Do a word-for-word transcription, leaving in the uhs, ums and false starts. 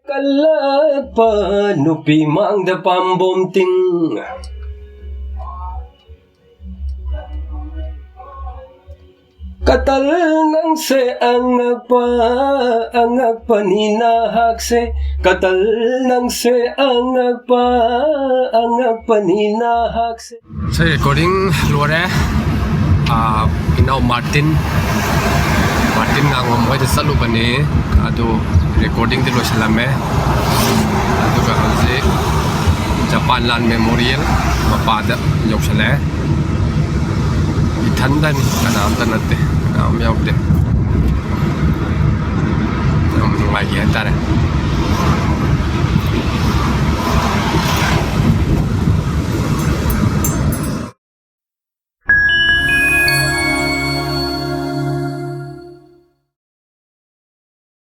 ꯀꯜꯂꯛꯄ ꯅꯨꯄꯤ ꯃꯥꯡꯗ ꯄꯥꯝꯕꯣꯝ ꯇꯤꯡ꯫ ꯀꯇꯜ ꯅꯪꯁꯦ ꯑꯉꯛꯄ, ꯑꯉꯛꯄꯅꯤ ꯅꯍꯥꯛꯁꯦ꯫ ꯀꯇꯜ ꯅꯪꯁꯦ ꯑꯉꯛꯄ, ꯑꯉꯛꯄꯅꯤ ꯅꯍꯥꯛꯁꯦ꯫ ꯁꯤ ꯔꯦꯀꯣꯔꯗꯤꯡ ꯂꯣꯏꯔꯦ꯫ ꯑꯥ, ꯏꯅꯥꯎ ꯃꯥꯔꯇꯤꯟ, ꯃꯥꯔꯇꯤꯟ ꯉꯥꯉꯣꯝ ꯍꯣꯏꯗ ꯆꯠꯂꯨꯕꯅꯤ꯫ ꯑꯗꯨ ꯔꯦꯀꯣꯔꯗꯤꯡꯗꯤ ꯂꯣꯏꯁꯤꯜꯂꯝꯃꯦ꯫ ꯑꯗꯨꯒ ꯍꯧꯖꯤꯛ ꯖꯄꯥꯟ ꯂꯥꯟ ꯃꯦꯃꯣꯔꯤꯌꯦꯜ ꯃꯄꯥꯗ ꯌꯧꯁꯤꯜꯂꯛꯑꯦ꯫ ꯏꯊꯟꯗꯅꯤ, ꯀꯅꯥꯝꯇ ꯅꯠꯇꯦ, ꯀꯅꯥꯝ ꯌꯥꯎꯗꯦ꯫ ꯌꯥꯝ ꯅꯨꯡꯉꯥꯏꯈꯤ ꯍꯥꯏꯇꯥꯔꯦ꯫